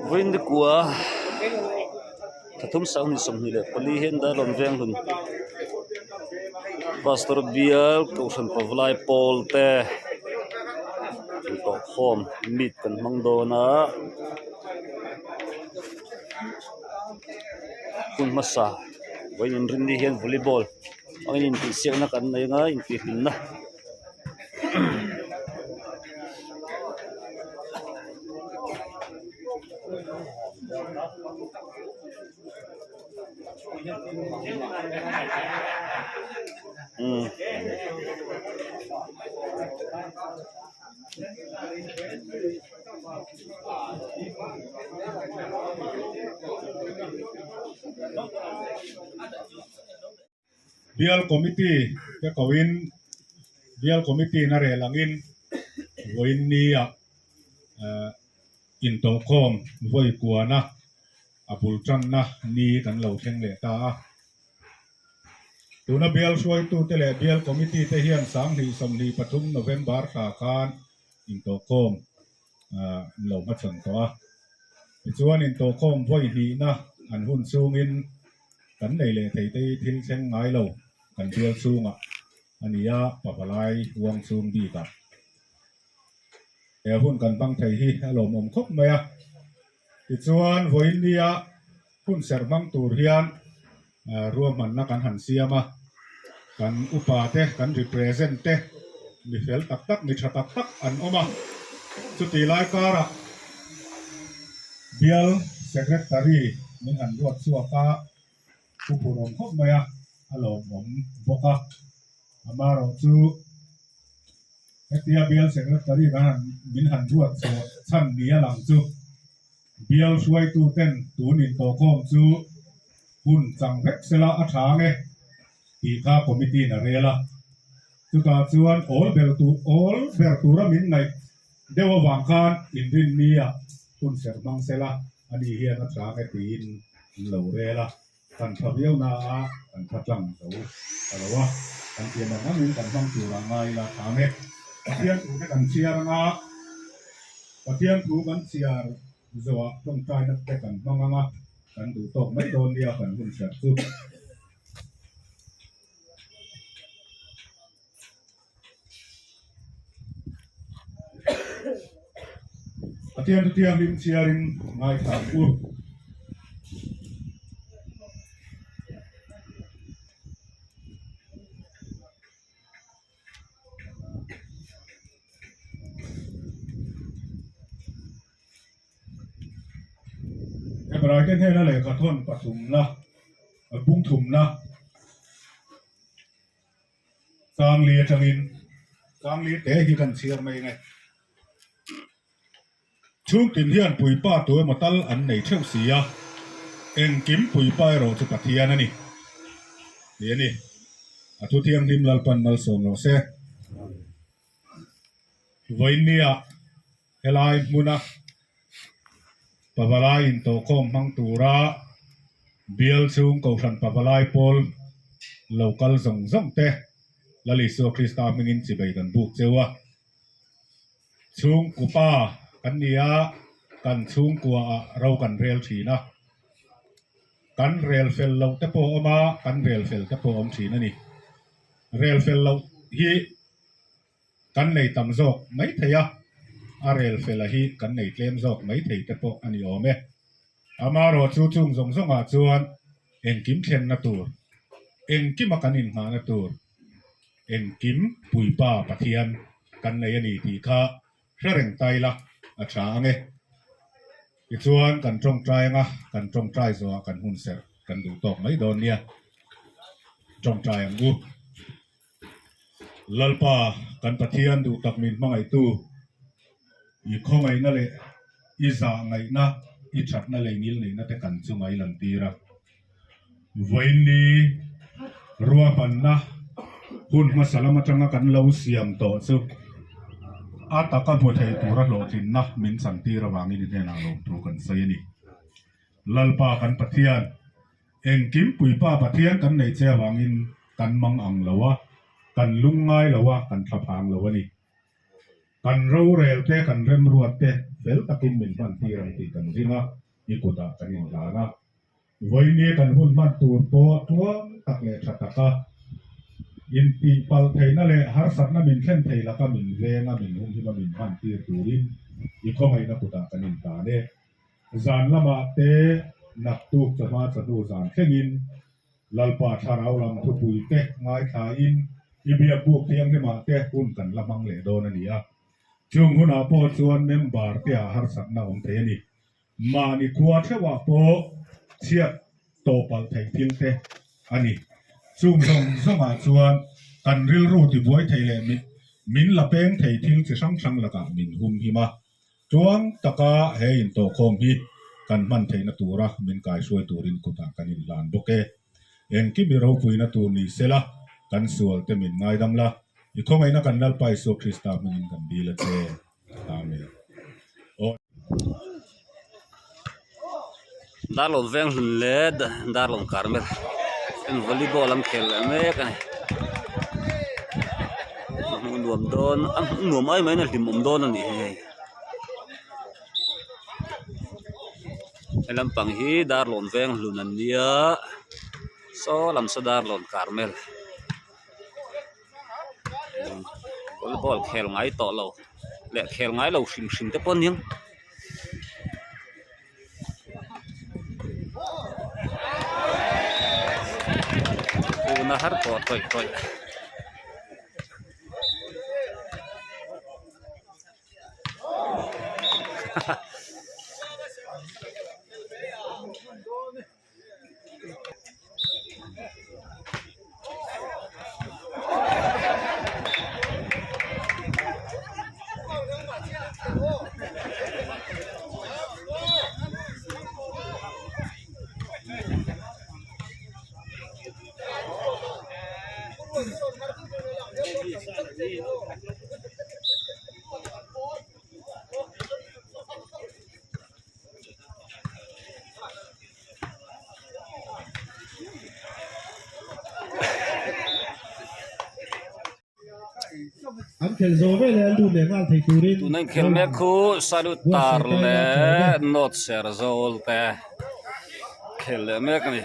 Vawiin kua thathum sanghnih 24 hian Darlawn Venghlun Pastor bial Kohhran Pavalai pawl te intawhkhawm meet kan hmang dawn a hun hmasa vawiin inrinni hian volleyball hmangin intihsiakna kan nei anga intihhlimna. Bial Committee te koin Bial Committee na rel angin vawiin nia intawhkhawm vawi kuana a bul tanna ni kan lo thleng leh ta a. Tuna bial hruaitute leh Bial Committee te hian 2023 November thla khan intawhkhawm an lo hmachhawn tawh a. Tichuan intawhkhawm vawi hnihna an hun chungin kan nei leh thei te hi thil thleng ngai lo kan bial chungah a ni a, pavalai uang chung bikah he hun kan hmang thei hi a lawmawm khawp mai a. Tichuan vawiin nia hun serh hmang tur hian ruahmanna kan han siam a, kan upa te, kan represent te mi fel tak tak, mi tha tak tak an awm a. Chutih lai karah bial secretary min han ruat chhuak a, pu phur awm khawp mai a, a lawmawm bawk a. Amaherawhchu hetia bial secretary kan han min han ruat chhuah chhan ni a lang chu Bial hruaituten tun intawhkhawm chu hun chang vek sela a tha ang e tih kha committee in a rel a. Chutah chuan awl ber tur awl ber tura min ngaih deuh avang khan inrinnia hun serh hmang sela a ni hian a tha ang e tiin an lo rel a. Kan tha viau na a kan tha tlang zo ta lo a, kan pian ang angin kan hmang tur ah ngai ila tha ang e. Pathian thu te kan chhiar anga Pathian thu kan chhiar zawhah tawngtaina te kan hmang anga kan duh tawk mai dawn nia kan hun hriat chu. Pathian chu thianghlim chhiarin ngaithla ang u. Hebraite hnena lehkha thawn pathumna, bung thumna. Changli atangin Changli te hi kan chhiar mai nge. Chhungtin hian puipa tu emaw tal an nei theuh si a, engkim puipa erawh chu Pathian a ni tih a ni. A thu thianghlim Lalpan malsawm rawh se. Vawiinnia helai hmuna Pavalai intawhkhawm hmang tura bial chhung Kohhran Pavalai pawl lo kal zawng zawng te Lal Isua Krista hmingin chibei kan buk cheu a. Chhungkua pa kan ni a, kan chhungkua ah ro kan rel thin a. Kan rel fel loh te pawh a awm a, kan rel fel te pawh a awm thin a ni. Rel fel loh hi Kan nei tam zawk mai thei a, a rel fela hi kan nei tlem zawk mai thei te pawh a ni awm e. Amaherawh chu chung zawng zawngah chuan engkim thlenna tur, engkima kan inngahna tur, engkim Puipa Pathian kan nei a ni tih kha hre reng ta ila a tha ang e. Tichuan kan tawngtai anga kan tawngtai zawhah kan hun serh kan duh tawk mai dawn nia. Tawngtai ang u. Lalpa kan Pathian duh tak min hmangaihtu, i khawngaihna leh i zah ngaihna, i thatna leh ngil neihna te kan chunga i lantir a. Vawiinni ruahmanna hun hmasa lam atanga kan lo siam tawh chu a taka hmu thei tura hlawhtlinna min chantir avangin i hnenah lawmthu kan sawi a ni. Lalpa kan Pathian, Engkim Puipa Pathian kan nei che avangin kan mang ang lo a, kan lung ngai lo a, kan thlaphang lo a ni. Kan rorel te, kan remruat te fel takin min hman tir ang tih kan ring a, i kutah kan inhlan a. Vawinia kan hun hman tur pawh tluang tak leh tha taka intihpalh theihna leh harsatna min thlen thei laka min veng a, min humhim a, min hman tir turin i khawngaihna kutah kan inhlan e. Zan lamah te naktuk chawhma chawhnu zan thlengin Lalpa thlarau lam thupui te ngaithlain i biakbuk thianghlimah te hun kan la hmang leh dawn a ni a. Chung hunah pawh chuan member te ah harsatna awm thei a ni. Mahni khua theuhah pawh chhiat tawhpalh theih thil te a ni. Chung zawng zawngah chuan kan rilru tibuai thei leh min la peng thei thil chi hrang hrang lakah min humhim a. Tuang taka he intawhkhawm hi kan hman theihna tura min kaihruai turin kutah kan inhlan bawk e. Engkim i ropuina tur ni sela, kan sualte min ngaidam la, i khawngaihna kan Lalpa Isua Krista hmingin kan dil a che. Amen. Aw. Darlawn veng hlun leh Darlawn Carmel ten volleyball an khel leh mek a ni a hmuh nuam dawn a hmuh nuam ai mai in a hlimawm dawn a nih hi hei he lampang hi Darlawn veng hlun an nia saw lam saw Darlawn Carmel volleyball khel ngai tawh lo leh khel ngai lo hrim hrim te pawh a niang. Tuna har tawh tawih tawih. An khelh zawh ve leh an lut leh nghal thei turin Tuna inkhelh mek khu Salut Tar leh North Serzawl te khelh leh mek a ni.